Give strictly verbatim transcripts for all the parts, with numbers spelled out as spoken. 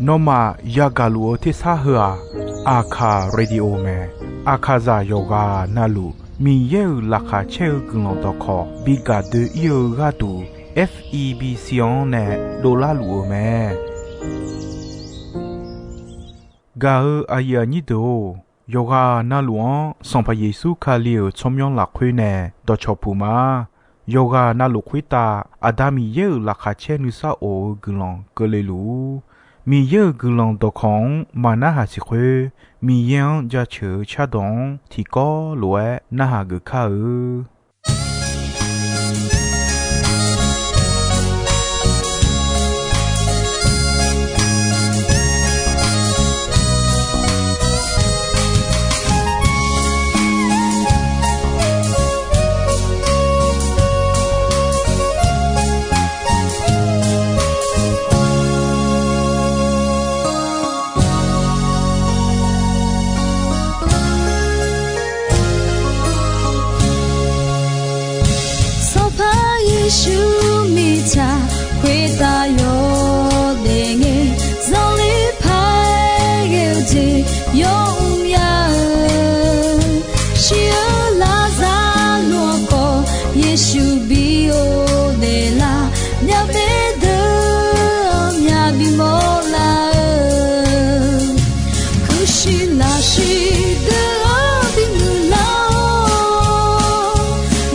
Nawmaf yagaq luf-eu tersar heu-aq, Aqkaq Radio mae. Aqkaqzaq yawqghaq navluf Miqyaer-euq laqkhaq caer-eu guiqlanq dawqkawq bi gaq doe-ir-eu gharduq, F E B C-anr nae dovlar luf-eu mae. Gaq-eu aqyuif aqnyir deuq-or, yawqghaq navluf-anr Sanqpaq Yeqsur Kali-euq tsawrmyanr lafkhoer nae dawqcawq puq ma. Yawqghaq navluf khoertav Aqda Miqyaer-euq laqkhaq caer nuisar of-eu guiqlanq keuvle luf-ur. Miqyaer-euq guiqlanq dawqkawq-anr maqnarhaq siq khoer, Miqyaer-anr jaceuq-eu cardawq-anr tiqkawv lof-aer narhaq geuf kar-eu. Sanqpaq Yeqsur mirtsaq khoertav yawdaef ngae, zanqler paq-aer ghae-eu jeq yawmr ya-eu, shir-eu larzar luf-anr khawf Yeqsur bi ghofdaef lar, myavbaef deuq-anr myaq bimawr lar-eu, kuirshiq lafshiq deuq-anr bimuiq lar-awr,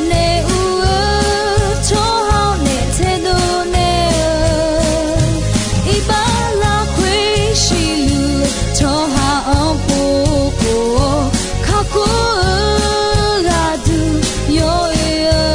naef ur-eu tsawrhaq-anr naef taedov naeq-eu, iqbax lafkhoer siqluf-eu tsawrhaq-anr pov khof-awr, kakhof-eu ghaq duq yawoe-eu.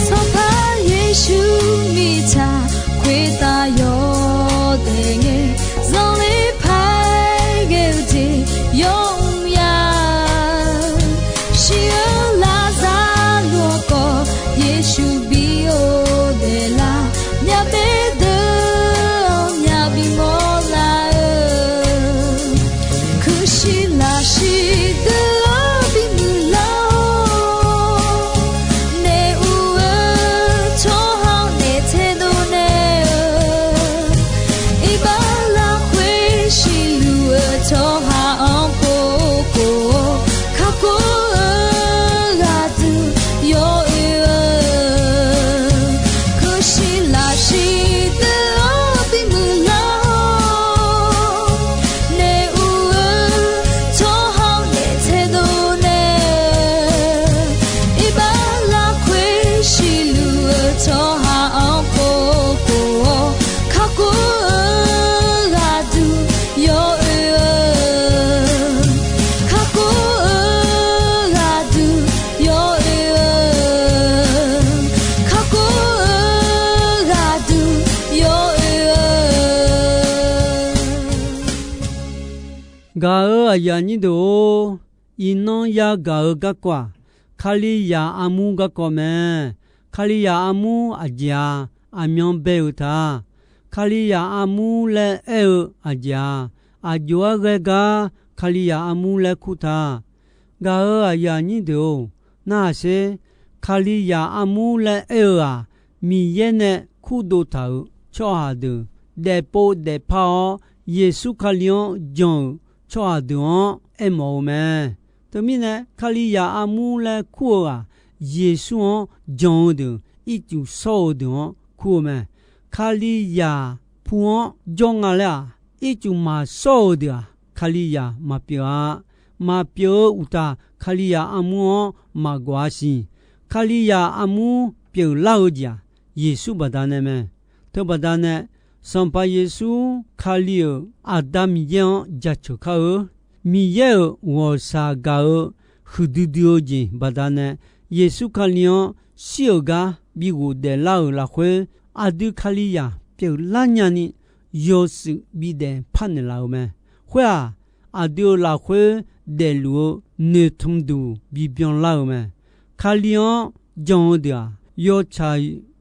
Sanqpaq Yeqsur mirtsaq khoertav yawdaef ngae, zanqler paq-aer ghae-eu jeq yawmr ya, shir-eu larzar luf-anr khawf Yeqsur bi ghofdaef lar, myavbaef deuq-anr myaq bimawr lar-eu, kuirshiq lafshiq deuq-anr bimuiq lar-awr, naef ur-eu tsawrhaq-anr naef taedov naeq-eu, iqbax lafkhoer siqluf-eu tsawrhaq-anr pov khof-awr, kakhof-eu ghaq duq yawoe-eu, kuirshiq lafshiq deuq-anr bimuiq lar-awr, naef ur-eu tsawrhaq-anr naef taedov naeq-eu, iqbax lafkhoer siqluf-eu tsawrhaq-anr pov khof-awr, kakhof-eu ghaq duq yawoe-eu, kakhof-eu ghaq duq yawoe-eu, kakhof-eu ghaq duq yawoe-eu. Gaq-eu aqyuif aqnyir deuq-or, iqnan yagaq-eu garkawv-aq, Kalizaq armur garkawv mae. Kalizaq armur aqjeq-aq, aqmyan bae-eu ta. Kalizaq armur laer aer-eu aqjeq-aq, aqjox-aer ghae gar Kalizaq armur laer kur ta. Gaq-eu aqyuif aqnyir deuq-or, narhaq sher. Kalizaq armur laer aer-eu-aq, Miqyaer nae kurdov taq-euq tsawrhaq deuq, daefpov daefpar-awr Yeqsur Kali-anr jan-euq tsawrhaq deuq-anr aermawf-eu mae. Teumirnae, Kalizaq armur laer kur-eu-aq, Yeqsur-anr jan-eu deuq, ircuf shawr-eu deuq-anr kur-eu mae. Kalizaq pu-anr jawr nga laer-aq, ircuf maqshawr-eu deuq-aq, Kalizaq maqpyeuf-a. Maqpyeuf-eu uqtaf, Kalizaq armur-anr maqgawq-a siq. Kalizaq armur pyeuflar-eu jeq-aq, Yeqsur baqdanae mae. Teubaqdanae, Sanqpaq Yeqsur Kali-euq Aqda Miqyaer-anr jaceuq kar-eu. Miqyaer-euq ghawqshaq gaq-eu huiqdui dui-eu jeq baqdanae, Yeqsur Kali-anr shir-euq gar bi ghofdaef lar-euq lafkhoer, aqdui Kalizaq pyeuflar nyani yawshuif bidaef parnaeq laf-eu mae. Khoer-aq, aqdui-euq lafkhoer daefluf-eu noeqtmq duq bibyan lar-euq mae. Kali-anr jan-eu deuq-aq, yawtsaq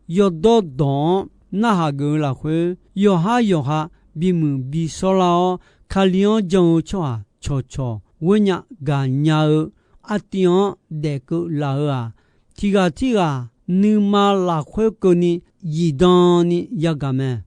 yawdawr dawq-anr narhaq geuf-eu lafkhoer, yawqhar yawqha bimuiq bishawrlar-awr, Kali-anr jan-eu tsawrhaq cawqcawq ghoernya gaqnya-eu artiv-anr daefkeuv laf-eu-aq, tiqghaq tirghaq nuima lafkhoer keuvni zifdan ni yagaq mae.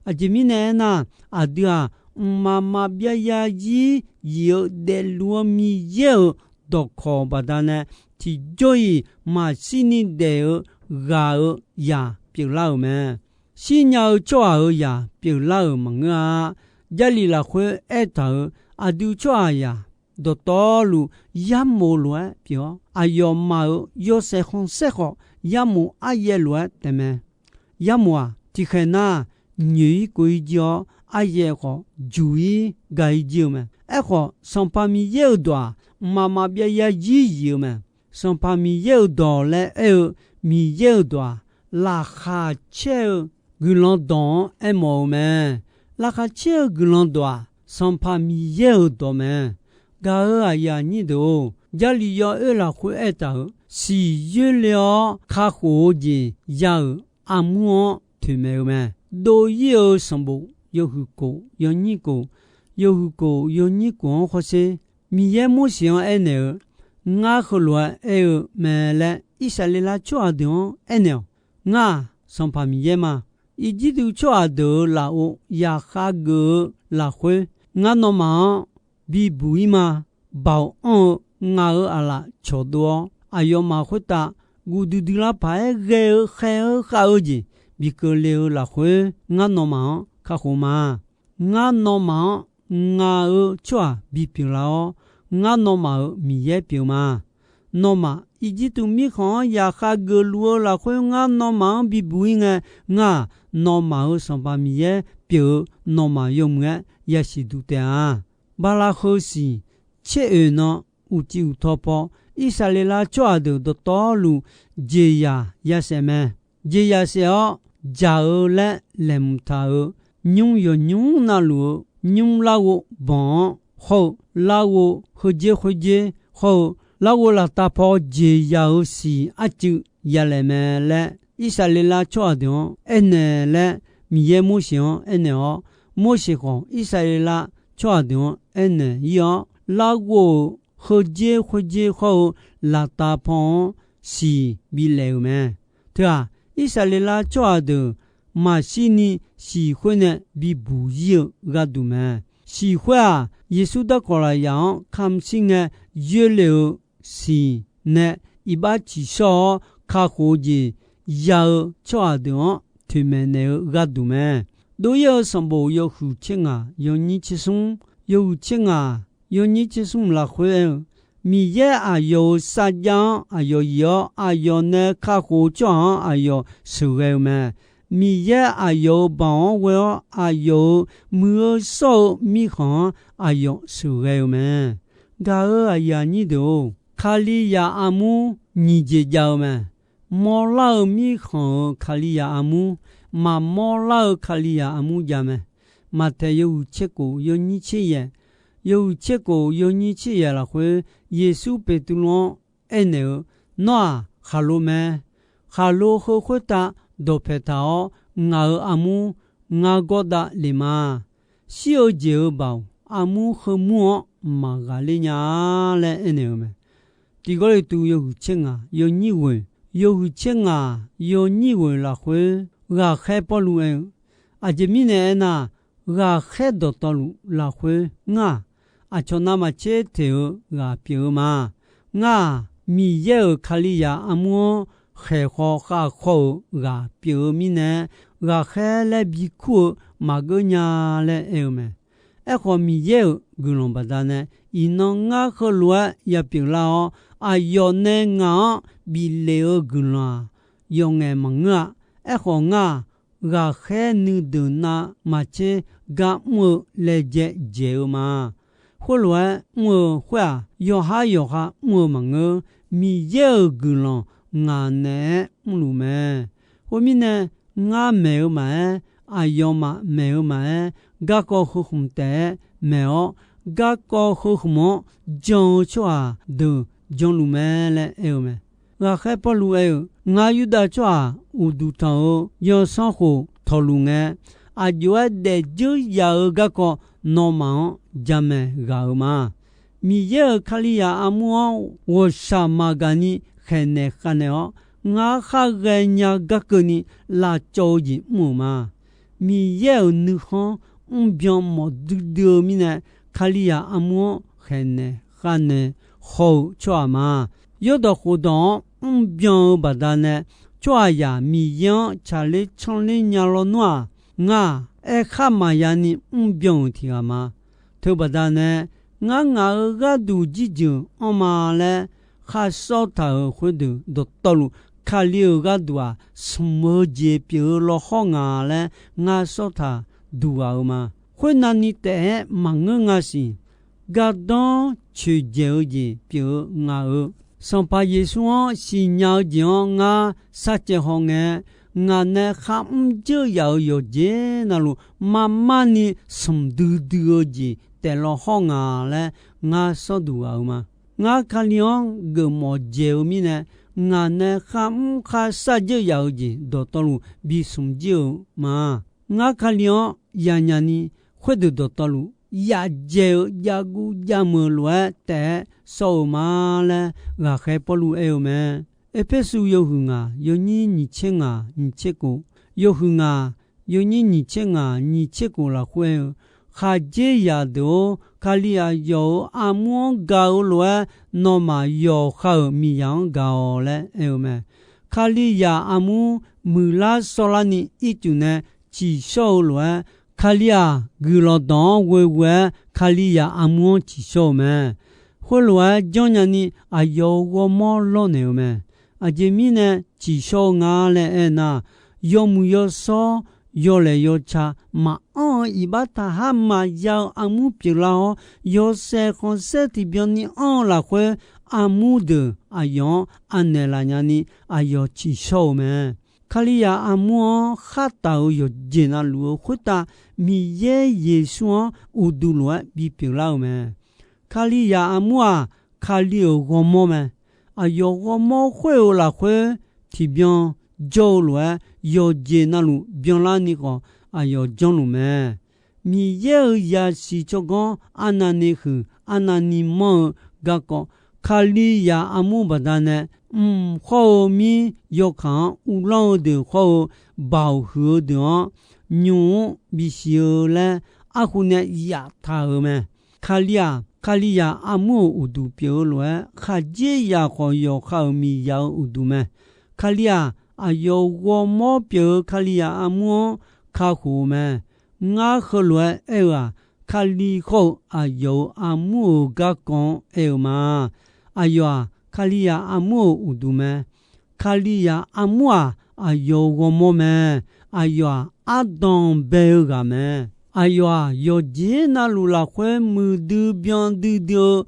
Aqjeq mirnae aernar, aqdui-aq, mqmaq maqbyav yarzir zif-eu daefluf-eu Miqyaer-euq dawqkawq baqdanae, tiqjawr-iq maqshirni daef-eu ghaq-eu zaq pyeuflar-euq mae. Shirnya-eu tsawrhaq-euq zaq pyeuflar-euq maqngeur-a. Jarlif lafkhoer aertaq-euq aqdui tsawrhaqzaq dawqtawvluf yarmof lof-aer pyeuf-awr, aqyawfmaf-euq yawshaef khanqsaer khawf yarmof aryaev lof-aer taef mae. Yarmof-aq, tiqkhaeq nar, nyoeq-ir kov-ir jir-awr, aryaev khawf juq-ir gaq-ir jir-eu mae. Aerkhawf, Sanqpaq Miqyaer-euq dawq-aq, mqmaq maqbyav yarzir zif-eu mae. Sanqpaq Miqyaer-euq dawq laer aer-eu Miqyaer-euq dawq-aq, laqkhaq caer-eu guiqlanq dawq-anr aermawf-eu mae. Laqkhaq caer-eu guiqlanq dawq-aq, Sanqpaq Miqyaer-euq dawq mae. Gaq-euq aqyuif aqnyir deuq-or, Jarlif yawoer lafkhoer aertaq-euq siq yoerle-awr kakhof-eu jeq ya-euq armur-anr toeqmaeq-eu mae. Dov-ir-eu sanqbof yawhuiq kof yawnyir kof, yawhuiq kof yawnyir kof-anr hawsher. Miqyaer Morseq-anr aernaeq-eu, Ngar heulof-aer aer-eu mae laer Irsaqleqlav tsawrhaq deuq-anr aernaeq-awq. Ngar-aq, Sanqpaq Miqyaer ma. Irjirtuv tsawrhaq deuq-euq lafov yaqkhav geuf-eu lafkhoer, ngar nawmaf-anr bibuq-ir ma. Baoq anr-eu ngaq-euq aqlaf cawqdov-awr, aqyawfmaf khoertav guv duidui lar paq-aer ghae-eu khaer-eu khav-eu jeq bi keuvle-eu lafkhoer, ngar nawmaf-anr kakhof ma. Ngar nawmaf-anr ngaq-euq tsawrhaq bipyeuf lar-awr, ngar nawmaf-euq Miqyaer pyeuf ma. Nawmaf Irjirtuv mirkhanq-anr yaqkhav geufluf-eu lafkhoer ngar nawmaf-anr bibuq-ir ngae, ngar-aq, nawmaf-euq Sanqpaq Miqyaer pyeuf-eu nawmaf yawmuiq-aer yasiq duq taef-a. Bala heu siq tser oeq nan uqcif uqtaw paw, Irsaqleqlav tsawrhaq deuq dawqtawvluf jeqzaq yasaef mae. Jeqzaq saef-awr, dzaq-eu laer laeqhmq taq-euq nymr yawqnymr navluf-eu nymr larghov banq-anr hawr-eu, larghov heudzer khoerdzer hawr-eu, larghov laftav paw jeqzaq-euq siq arcuiv yalaeq mae laer, Irsaqleqlav tsawrhaq deuq-anr aernaeq laer Miqyaer Morseq-anr aernaeq-awr, Morseq khawf Irsaqleqlav tsawrhaq deuq-anr aernaeq-ir-awr, larghov-euq heudzer khoerdzer hawr-eu laftav paw-anr siq bilaef-euq mae. Teu-aq, Irsaqleqlav tsawrhaq deuq maqshirni siq khoer nae bibuq-ir-eu gharduq mae. Siq khoer-aq, Yeqsur darkawq lafyaq-anr kamq shir ngae yoerle-eu siq nae iqbax ciqshawr-awr kakhof-eu jeq ya-eu tsawrhaq deuq-anr toeqmaeq naeq-eu gharduq mae. Dov-ir-eu sanqbof yawhuiq tser ngaq yawnyir tser smr, yawhuiq tser ngaq yawnyir tser smr lafkhoer aer-eu, Miqyaer aqyawf-euq sarjax-anr aqyawf yif-awr, aqyawf nae kakhof-eu tsawrhaq-anr aqyawf sheuqghae-eu mae. Miqyaer aqyawf-euq baoq-anr ghoe-awr, aqyawf-euq muiq-eu shawr-eu mirkhanq-anr aqyawf sheuqghae-eu mae. Gaq-euq aqyuif aqnyir deuq-or, Kalizaq armur nyiq jeq jav-eu mae. Mawrlar-eu mirkhanq-euq Kalizaq armur, maqmawr lar-eu Kalizaq armur jav mae. Maqtaeq yawhuiq tser kof yawnyir tser yaeq, yawhuiq tser kof yawnyir tser yaeq lafkhoer, Yeqsur Beqtuvluv-anr aernaeq-eu, Nawr-aq khaqlo mae. Khaqlo heu khoertav dawqpaeq taq-awr, ngaq-euq armur ngar gawrdav lef ma. Shir-eu jeq-euq baoq armur heu mur-anr maqghaqler nya-a laer aernaeq-eu mae. Tiq Gawrliqtu yawhuiq tser ngaq yawnyir ghoeq, yawhuiq tser ngaq yawnyir ghoeq lafkhoer, ghaqkhaer Pawrluv aer-eu, Aqjeq mirnae aernar, ghaqkhaer dawqtawvluf lafkhoer ngar-aq, aqcawq navmaqtser teq-eu ghaq pyeuf-eu ma. Ngar-aq, Miqyaer-euq Kalizaq armur-anr khaeqkhaw khavkhaw-euq ghaq pyeuf-eu mirnae, ghaqkhaer laer bikur-eu maqgeur nya laer aer-eu mae. Aerkhawf, Miqyaer-euq guiqlanq baqdanae, iqnan ngar heulof-aer yapyeuf lar-awr, aqyawf nae ngaq-anr bif lef-eu guiqlanq-aq, yawf ngaef maqngeur-a. Aerkhawf, ngar-aq, ghaqkhaer nuideuq navmaqtser gar mr-eu laejae dzaeq-eu ma. Khoerlof-aer mr-eu khoer-aq, yawqhar yawqha mr-eu maqngeur. Miqyaer-euq guiqlanq ngaq naeq-aer mrluf mae. Khoermirnae, ngar maeq-eu maqaer, aqyawfmaf maeq-eu maqaer, garkawv heu khmq taef-aer maeq-awr, garkawv heu khmq-anr jan-eu tsawrhaq deuq janluf mae laer aer-eu mae. Ghaqkhaer Pawrluv aer-eu, Ngar Yurdav tsawrhaq uqduq tanq-eu yawsanr khof tawqluf ngae, aqjox-aer daefdzeur yaf-eu garkawv nawmaf-anr jamaeq ghaq-eu ma. Miqyaer-euq Kalizaq armur-anr ghawqshaq maqgaq ni khaeqnaeq khavnaeq-awr, ngar khar ghaenya gar keuvni lavcawv-eu jeq mr-euq ma. Miqyaer-euq nuikhanr mrbyan mawf duidui-eu mirnae, Kalizaq armur-anr khaeqnaeq khavnaeq haw-eu tsawrhaq ma. Yawrdawq khofdawq-anr mrbyan-eu baqdanae, tsawrhaqzaq Miqyaer-anr tsaqler canler nya lawnmr-aq, ngar-aq aerkhar maqya ni mrbyan-euq tiq ghaq ma. Teubaqdanae, ngar ngaq-euq gharduq jirjeuq anrma laer khar sawr taq-euq khoerdeuq dawqtawvluf, Kali-euq gharduq-aq smq-eu jeq pyeuf-eu lawhawr nga laer ngar sawr taq duq ghaq-eu ma. Khoernavni taef-aer maqngeur nga siq. Gardanr coeqdzaeq-eu jeq pyeuf-eu ngaq-euq Sanqpaq Yeqsur-anr siqnya-eu jeq-anr ngar sharcaev hawngae, ngaq nae kharmr dzeur yaf-euq yawqjeq navluf, marmarni smq duidui-eu jeq taef lawhawr nga laer ngar sawr duq ghaq-eu ma. Ngar Kali-anr geufmawf dzaeq-eu mirnae, ngaq nae kharmr kharshar dzeur yaf-eu jeq dawqtawvluf bismq jir-eu ma. Ngar Kali-anr yanyaf ni, khoerdeuq dawqtawvluf yafdzaeq-eu javguv javmeuq lof-aer taef-aer sawr-eu ma laer, ghaqkhaer Pawrluv aer-eu mae. Erpersu yawhuiq ngaq, yawnyir nyiq tser ngaq nyiq tser kof, yawhuiq ngaq, yawnyir nyiq tser ngaq nyiq tser kof lafkhoer aer-eu, Khaqdzerzaq deuq-or, Kali aqyawf-euq armur-anr gaq-eu lof-aer, nawmaf yawqha-euq miqzaq-anr gaq-awq laer aer-eu mae. Kalizaq armur muiqlar sawrlarni ircuf nae tsiqshawr-eu lof-aer, Kali-aq guiqlanq dawq-anr ghoeghoe-aer Kalizaq armur-anr tsiqshawr-eu mae. Khoerlof-aer janrnya ni aqyawf-euq ghawrmawr lawrnaeq-eu mae. Aqjeq mirnae tsiqshawr-eu nga laer aernar, yawmuiq yawshawr, yawlaeq yawca, maqanr-eu iqbax taqhar maqya-eu armur pyeuflar-awr, yawshaef khanqsaer tiqbyan ni anr-eu lafkhoer, armur deuq aqyawf-anr anaeq laf nya ni aqyawf tsiqshawr-eu mae. Kalizaq armur-anr khar taf-euq yawqjeq navluf-eu khoertav, Miqyaer Yeqsur-anr uqduq lof-aer bipyeuf lar-euq mae. Kalizaq armur-aq, Kali-euq ghawrmawr mae. Aqyawf ghawrmawr khoer-euq lafkhoer tiqbyan jawr-eu lof-aer, yawqjeq navluf byanlar ni khawf aqyawf janrluf mae. Miqyaer-euq zaqsiq tsawrganr arnavni huiq arnavni manr-eu garkawv, Kalizaq armur baqdanae, mq khawr-eu mir yawkaq-anr uvlanr-eu deuq khawr-eu, baoq huiq-eu deuq-anr nymq-mr bisiq-eu laer arhu nae yaftaq-euq mae. Kali-aq, Kalizaq armur-euq uqduq pyeuf-eu lof-aer, khaqdzerzaq khawf yawqha-euq miqzaq-euq uqduq mae. Kali-aq, aqyawf ghawrmawr pyeuf-eu Kalizaq armur-anr kakhof-eu mae. Ngar heulof-aer aer-eu-aq, Kali khawr-eu aqyawf-euq armur-euq garkawv-anr aer-eu ma. Aqyawf-aq, Kalizaq armur-euq uqduq mae. Kalizaq armur-aq, aqyawf-euq ghawrmawr mae. Aqyawf-aq, ardanq bae-eu ghaq mae. Aqyawf-aq, yawqjeq navluf lafkhoer muiqdui byan duidui-eu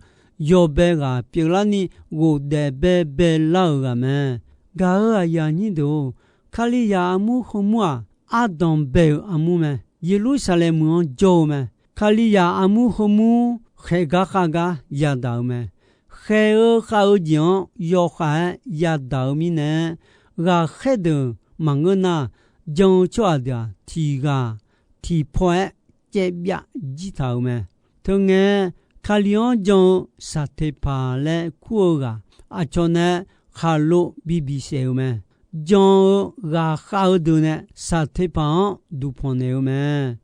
yawbae ghaq pyeuflarni ghofdaef baebae lar-euq ghaq mae. Gaq-euq aqyuif aqnyir deuq-or, Kalizaq armur heumur-aq, ardanq bae-euq armur mae. Yeqlursaqlaeq meuq-anr jawr-eu mae. Kalizaq armur heumur khaeq gar khav gar yadaq-eu mae. Khaeq-eu khav-eu jeq-anr yawkhav-aer yadaq-eu mirnae, ghaqkhaer deuq maqngeur nar, jan-eu tsawrhaq deuq-aq, tiq ghaq tiq paw-aer caev byav jir taq-euq mae. Teungae, Kali-anr jan-eu Saqteqpaq laer kur-eu ghaq aqcawq nae khaqlo bibiq saef-euq mae. Jan-eu ghaqkhav-eu deuq nae Saqteqpaq-anr duqpanq naeq-eu mae.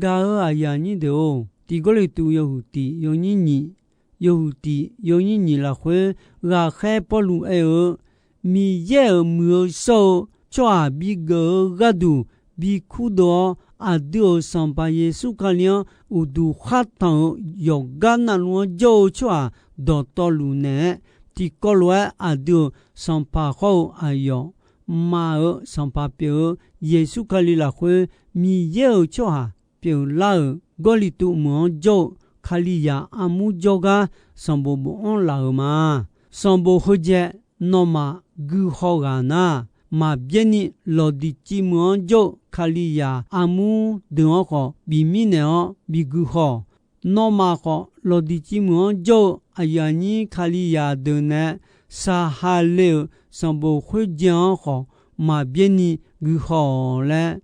Gaq-euq aqyuif aqnyir deuq-or, Tiq Gawrliqtu yawhuiq tiq yawnyir nyiq, yawhuiq tiq yawnyir nyiq lafkhoer ghaqkhaer Pawrluv aer-eu, Miqyaer-euq muiq-eu shawr-eu tsawrhaq bigeuf-eu gharduq bi kurdov-awr, aqdui-euq Sanqpaq Yeqsur Kali-anr uqduq khar tanq-eu yawqgar navluf-anr jawr-eu tsawrhaq dawqtawvluf naeq-aer, tiqkawv lof-aer aqdui-euq Sanqpaq hawr-eu aqyawf, mq-euq Sanqpaq pyeuf-eu Yeqsur Kali lafkhoer Miqyaer-euq tsawrhaq pyeuflar-euq Gawrliqtu meuq-anr jawr-eu Kalizaq armur jawrgar sanqbof bofanr laf-euq ma. Sanqbof heujae nawmaf guihaw ghaq nar, maqbyaer ni Lawqdiqciv meuq-anr jawr-eu Kalizaq armur deuq-anr khawf bif mirnaeq-awr bi guihaw-awq. Nawmaf khawf, lawqdiq civ meuq-anr jawr-eu aqyuif aqnyir Kalizaq deuq nae saqhaq le-euq sanqbof khoerjae-anr khawf, maqbyaer ni guihaw-awq laer,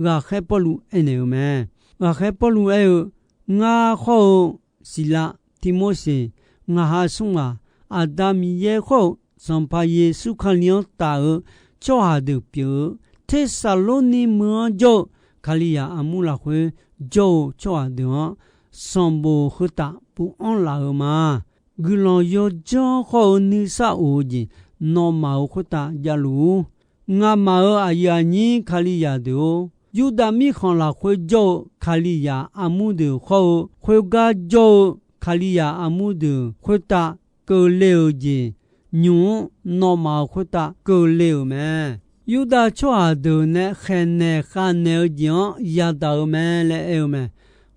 ghaqkhaer Pawrluv aernaeq-eu mae. Ghaqkhaer Pawrluv aer-eu, Ngar khawr-eu Siqlav, Tiqmorseq, ngaq ha smr ghaq, Aqda Miqyaer khawr-eu Sanqpaq Yeqsur Kali-anr taf-eu tsawrhaq deuq pyeuf-eu, Tersaqlorni meuq-anr jawr-eu Kalizaq armur lafkhoer jawr-eu tsawrhaq deuq-anr, sanqbof heu taf puq anr laf-eu ma. Guiqlanq yawdzanr khawr-eu nuisar of-eu jeq nawmaf-euq khoertav javluf-ur. Ngamaf-euq aqyuif aqnyir Kalizaq deuq-or, Yurdav mirkhanq lafkhoer jawr-eu Kalizaq armur deuq khawr-eu, khoergar jawr-eu Kalizaq armur deuq khoertav keuvle-euq jeq, nymq-mr nawmaf-euq khoertav keuvle-euq mae. Yurdav tsawrhaq deuq nae khaeqnaeq khavnaeq-eu jeq-anr yadaq-eu mae laer aer-eu mae.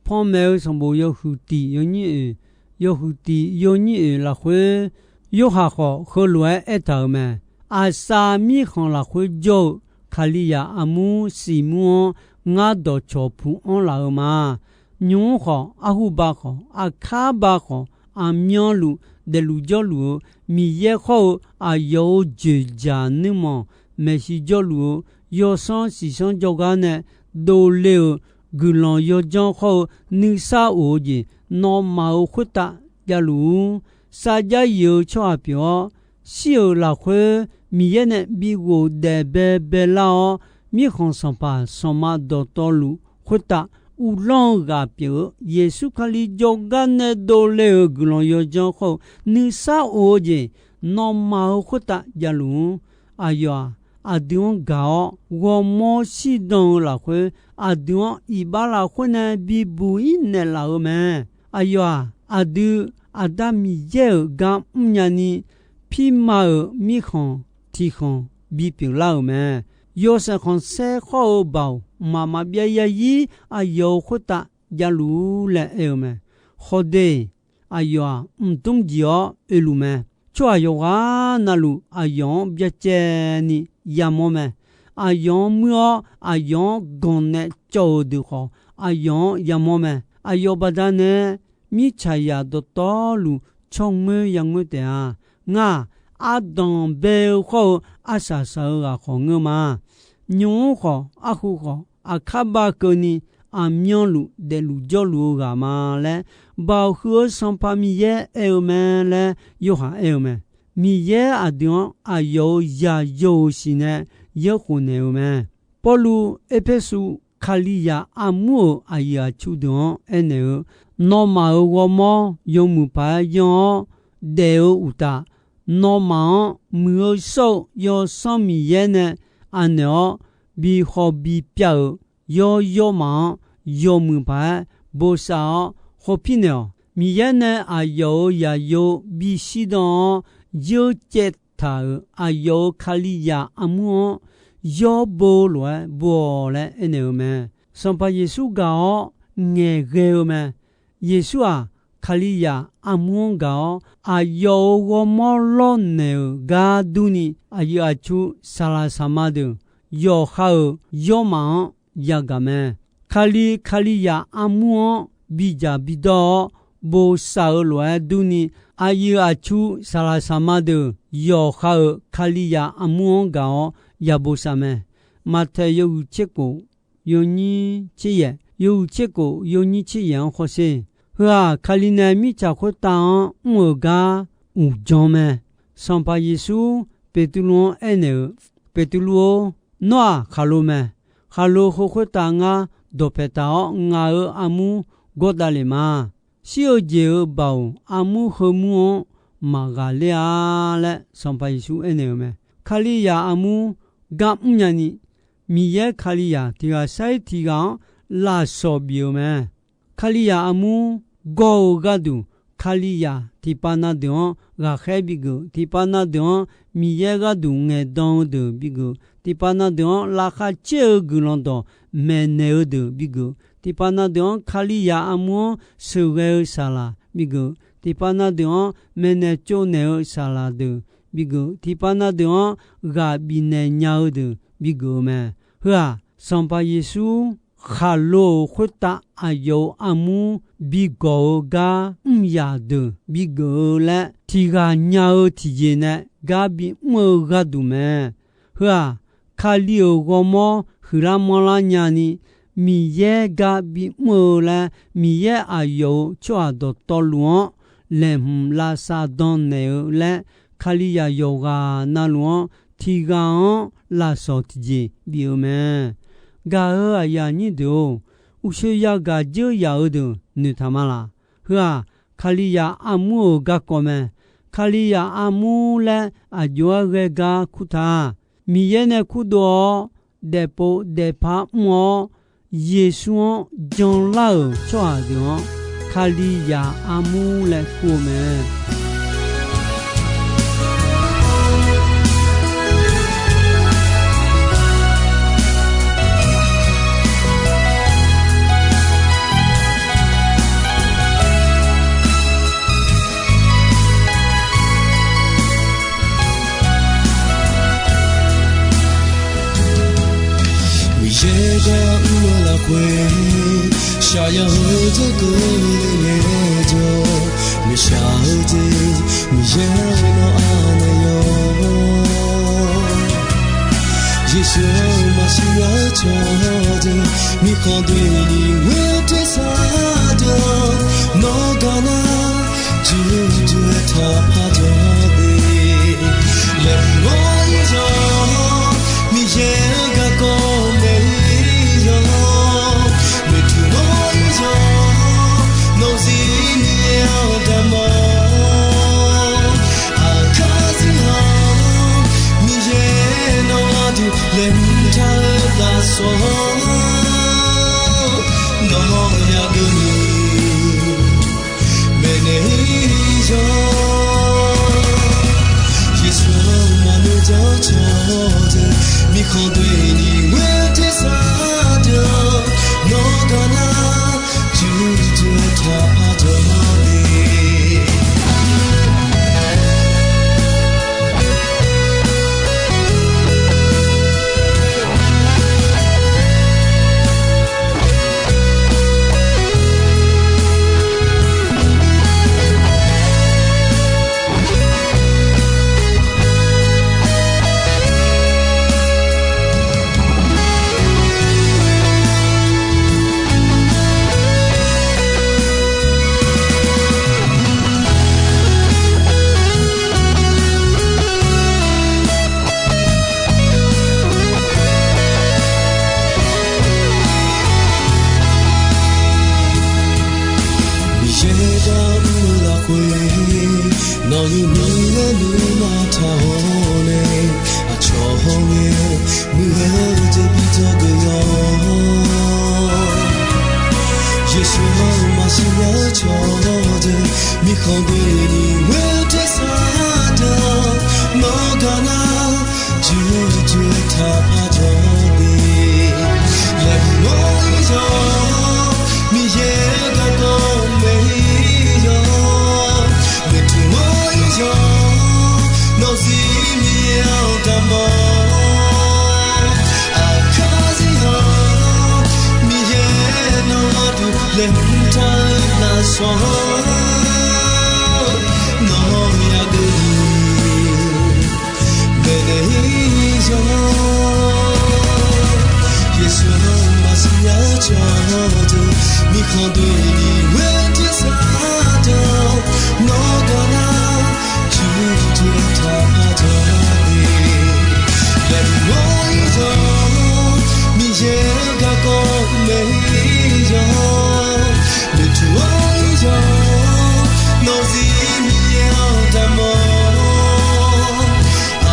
Panmaeq-eu sanqbof yawhuiq tiq yawnyir oeq, yawhuiq tiq yawnyir oeq lafkhoer, Yorhaq khawf heulof-aer aertaq-euq mae. Aqsav mirkhanq lafkhoer jawr-eu Kalizaq armur siqmur-anr ngar dawqcawq puq anr laf-eu ma. Nymq-mr khawf, arhuba khawf, aqkar ba khawf, aqmyanluf daefluf jawrluf-eu Miqyaer khawr-eu aqyawf-euq joeqjaq nuirmanq maeqshi jawrluf-eu yawsanr siqsanr jawrgar nae dovle-euq guiqlanq yawdzanr khawr-eu nuisar of-eu jeq nawmaf-euq khoertav javluf-ur. Sarjax yif-eu tsawrhaq pyeuf-awr, shir-euq lafkhoer Miqyaer nae bi ghofdaef baebae lar-awr, mirkhanq sanqpaq sanqma dawqtawvluf khoertav uvlanr-eu ghaq pyeuf-eu Yeqsur Kali jawrgar nae dovle-euq guiqlanq yawdzanr khawr-eu nuisar of-eu jeq nawmaf-euq khoertav javluf-ur. Aqyawf-aq, aqdui-anr gaq-awr ghawrmawr shirdan-eu lafkhoer, aqdui-anr iqbax lafkhoer nae bibuq-ir naeqlaf-eu mae. Aqyawf-aq, aqdui Aqda Miqyaer-euq gar mrnya ni, pirma-euq mirkhanq tiqkhanq bipyeuf lar-euq mae. Yawshaef khanqsaer khawr-eu baoq mqmaq maqbyav zarzir aqyawf-euq khoertav javluf-ur laer aer-eu mae. Khawde, aqyawf-aq, mqdmr jeq-awr oeluf mae. Tsawrhaq yawqghaq navluf aqyawf-anr byacaevni yamawr mae. Aqyawf-anr muir-awr, aqyawf-anr ganq nae cawv-euq deuq khawf, aqyawf-anr yamawr mae. Aqyawf baqdanae mirtsaqzaq dawqtawvluf tsawrngoer yangoer taef-a. Ngar-aq, ardanq bae-eu khawr-eu arsaq saq-eu ghaq khawf ngeur ma. Nymq-mr khawf, arhu khawf, aqkar ba keuvni aqmyanluf daefluf jawrluf-eu ghaq ma laer, Baoq huiq-eu Sanqpaq Miqyaer aer-eu mae laer Yorhaq aer-eu mae. Miqyaer aqdui-anr aqyawf-euq zaq yawq-euq siq nae yaerkhof naeq-eu mae. Pawrluv Erpersu Kalizaq armur-euq aqyuif aqtsu deuq-anr aernaeq-eu, Nawmaf-euq ghawrmawr yawmuiq paq-aer yanr-awr daef-eu uqtaf, nawmaf-anr muiq-eu shawr-eu Yawsanr Miqyaer nae anaeq-awr bi hawbi pyav-euq yawr yawrmaf-anr yawmuiq paq-aer bosav-awr hawpir naeq-awq. Miqyaer nae aqyawf-euq zaqyo bishir dan-awr yeur caev taq-euq aqyawf-euq Kalizaq armur-anr yawr bo lof-aer bo-awq laer aernaeq-eu mae. Sanqpaq Yeqsur gaq-awr ngaeqghae-eu mae. Yeqsur-aq, Kalizaq armur-anr gaq-awr aqyawf-euq ghawrmawr lawrnaeq-euq gar durni, aqyuif aqtsu saqlaq saqma deuq, yawqha-euq yawrmaf-anr yagaq mae. Kali Kalizaq armur-anr bidzaq bidawr-awr bosav-eu lof-aer durni, aqyuif aqtsu saqlaq saqma deuq yawqha-euq Kalizaq armur-anr gaq-awr yabosav mae. Maqtaeq yawhuiq tserkhof yawnyir tser yaef, yawhuiq tserkhof yawnyir tser yaef-anr hawsher. Heu-aq, Kali nae mirtsaq khoertav-anr mr-euq gar uqdzan mae. Sanqpaq Yeqsur Beqtuvluv-anr aernaeq-eu, Beqtuvluv-or, nawr-aq khaqlo mae. Khaqlo heu khoertav ngar dawqpaeq taq-awr ngaq-euq armur gawr davlef ma. Shir-eu jeq-euq baoq armur heumur-anr maqghaqler-a laer Sanqpaq Yeqsur aernaeq-eu mae. Kalizaq armur gar mrnya ni, Miqyaer Kalizaq tiq ghaq sar-ir tiq ghaq-anr lafsawq bif-eu mae. Kalizaq armur gawr-eu gharduq, Kalizaq tiqpav na deuq-anr ghaqkhaer bigeuf, tiqpav na deuq-anr Miqyaer gharduq ngaeqdan-eu deuq bigeuf, tiqpav na deuq-anr laqkhaq caer-eu guiqlanq dawq maeqnaeq-eu deuq bigeuf, tiqpav na deuq-anr Kalizaq armur-anr sheuqghae-eu saqlaq bigeuf, tiqpav na deuq-anr maeqnaeq tsovnaeq-eu saqlaq deuq bigeuf, tiqpav na deuq-anr ghaq bifnaeq nya-eu deuq bigeuf-eu mae. Heu-aq, Sanqpaq Yeqsur khaqlo-euq khoertav aqyawf-euq armur bigawq-eu gar mr yaq deuq bigeuf-eu laer, tiq ghaq nya-eu tiqjeq nae gar bimr-eu gharduq mae. Heu-aq, Kali-euq ghawrmawr huiqlar manrlar nyani, Miqyaer gar bimr-eu laer, Miqyaer aqyawf-euq tsawrhaq dawqtawvluf-anr laeqhmq lavsav dan naeq-eu laer, Kalizaq yawqghaq navluf-anr tiq ghaq-anr lafsawq tiqjeq bif-eu mae. Gaq-euq aqyuif aqnyir deuq-or, uqshoe yagaq dzeur yaf-eu deuq noeqtaq ma laq? Heu-aq, Kalizaq armur-euq garkawv mae. Kalizaq armur laer aqjox-aer ghae gar kurtaq. Miqyaer nae kurdov-awr, daefpov daefpar mr-awr, Yeqsur-anr janlar-euq tsawrhaq deuq-anr Kalizaq armur laer kur-eu mae. Miqyaer gar mr-eu lafkhoer, shaqyaq-eu dawrkeuv le ngaejawr, maeqshaq-eu jeq Miqyaer-anr anaeq yawq. Yeqsur-anr maqsiq lar cawq deuq, mirkhanq doeni ghoer tersar deuq-anr, nawr gar nar, juqjuq-aer taqpaq jawr de. Laeqhmq-awr ir yawq, Miqyaer-euq garkawv maeq-ir yawq, noeqtmq-awr ir yawq, nawq-eu zir Miqyaer-anr damq-awr, aqkar zir haq-awr, Miqyaer nawq-anr aqdui laeqhmq taq-eu lafsawq-anr, nawq-anr yagaq ni maeqnaeq-ir yawq. Yeqsur-anr maqnoeq jar cawq deuq, mirkhanq doeni ghoer tersar deuq-anr, nawr gar nar, juqjuq-aer taqpaq jawr de. Miqyaer gar mr-eu lafkhoer, nawq-euq nuima taq-awr nae, aqcawq hawr ngae muiqghae-eu jeq bi dzawgeuf-awr, Yeqsur-anr maqsiq lar cawq deuq, mirkhanq doeni ghoer tersar deuq-anr, nawr gar nar, juqjuq-aer taqpaq jawr de. Laeqhmq-awr ir yawq, Miqyaer-euq garkawv maeq-ir yawq, noeqtmq-awr ir yawq, nawq-eu zir Miqyaer-anr damq-awr, aqkar zir haq-awr, Miqyaer nawq-anr aqdui laeqhmq taq-eu lafsawq-anr, nawr yagaq ni maeqnaeq-ir yawq. Yeqsur-anr maqsiq lar cawq deuq, mirkhanq doeni ghoer tersar deuq-anr, nawr gar nar, juqjuq-aer taqpaq jawr de. Laeqhmq-awr ir yawq, Miqyaer-euq garkawv maeq-ir yawq, noeqtmq-awr ir yawq, nawq-eu zir Miqyaer-anr damq-awr,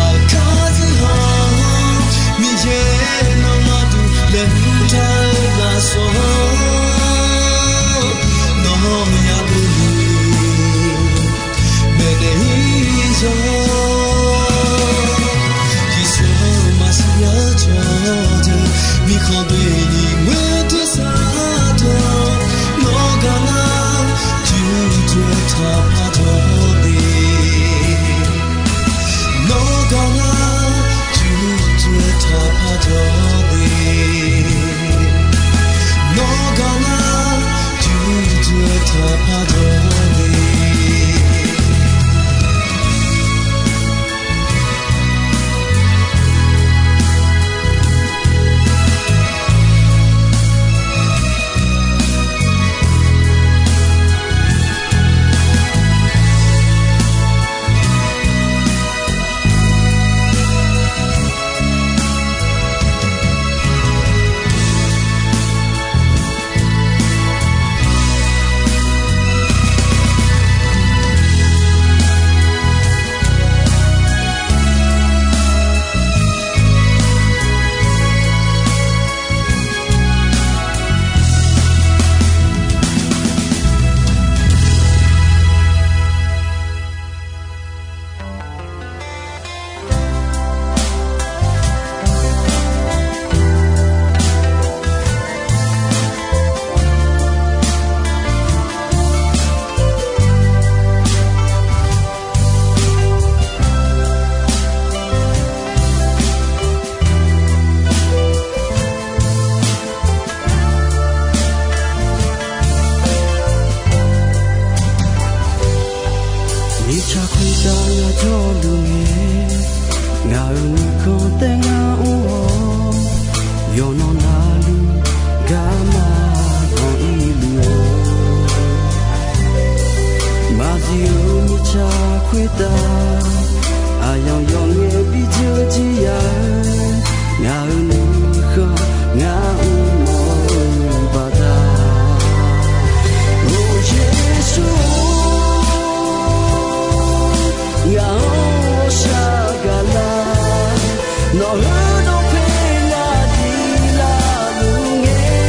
aqkar zir haq-awr, Miqyaer nawq-anr aqdui laeqhmq taq-eu lafsawq-anr, nawr yagaq ni maeqnaeq-ir yawq. Yeqsur-anr maqsiq lar cawq deuq, mirkhanq doeni ghoer tersar deuq-anr, nawr gar nar, juqjuq-aer taqpaq jawr de. Mirtsaq khoertav ngar jawrluf ngae, ngaq-euq nuikhanr taef ngar mr-awr, yawqnan navluf garma banq irluf-eu, maqzif-eu mirtsaq khoertav, aqyawf yawf ngae bi dzeur jir ya-eu, ngaq-euq nuikhanr ngar mr mawf-eu baqda. Or Yeqsur-or, ngaq-anr ghawqshaq gaqlar, nawq-euq dawqpae ngaq diq laf luf ngae,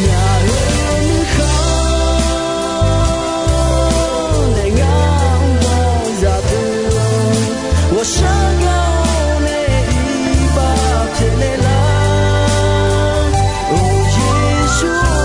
ngaq-euq nuikhanr nae ngar mr mawf zaq deuq-awr, ghawqshaq gaq-awr nae iqbax pyaeqnaeq lar. Or Yeqsur-or,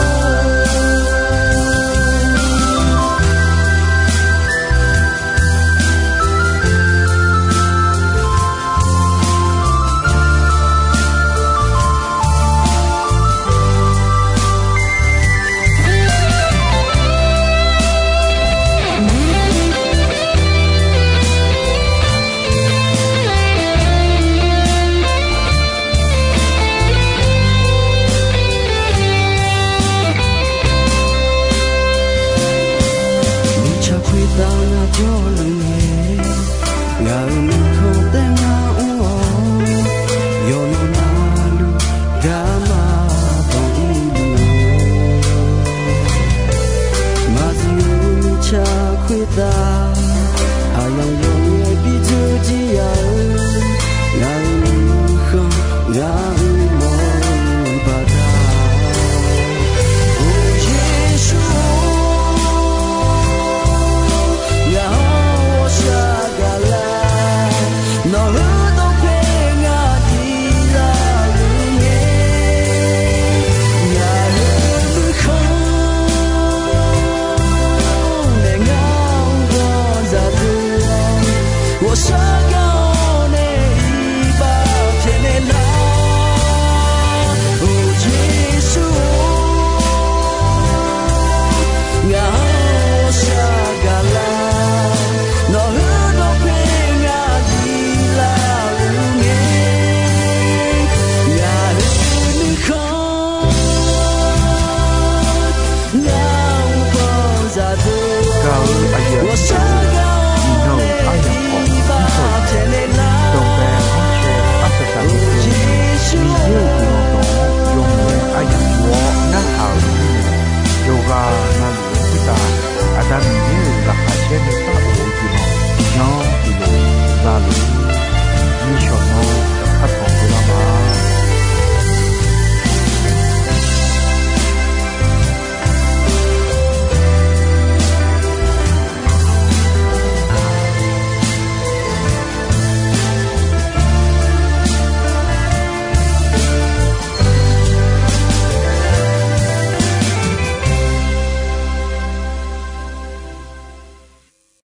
mirtsaq khoertav ngar jawrluf ngae, ngaq-euq nuikhanr taef ngar mr-awr, yawqnan navluf garma banq irluf-eu, maqzif-eu mirtsaq khoertav, aqyawf yawf ngae bi dzeur jir ya-eu, ngaq-euq nuikhanr ngar mr mawf-eu baqda. Or Yeqsur-or, ngaq-anr ghawqshaq gaqlar, nawq-euq dawqpae ngaq diq laf luf ngae, ngaq-euq nuikhanr nae ngar mr mawf zaq deuq-awr, ghawqshaq